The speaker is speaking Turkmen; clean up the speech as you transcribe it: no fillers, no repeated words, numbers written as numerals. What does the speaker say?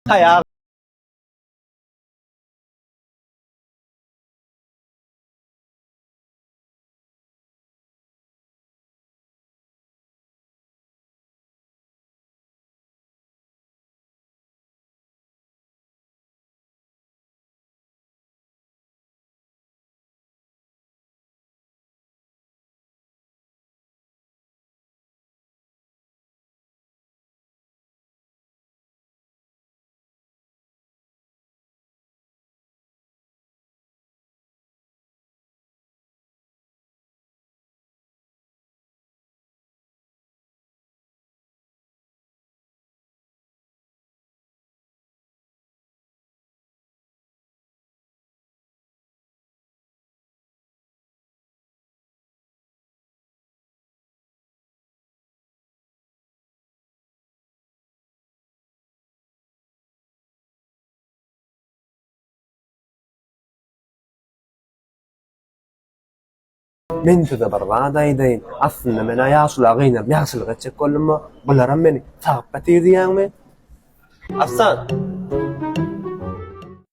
Haý Men size bir zat aýdaýyn. Aslynda men-ä ýaşula gynalyp ýagşylyk etjek boldum-a. Bularam meni sagyp gatyr diýýäňmi? Aslan!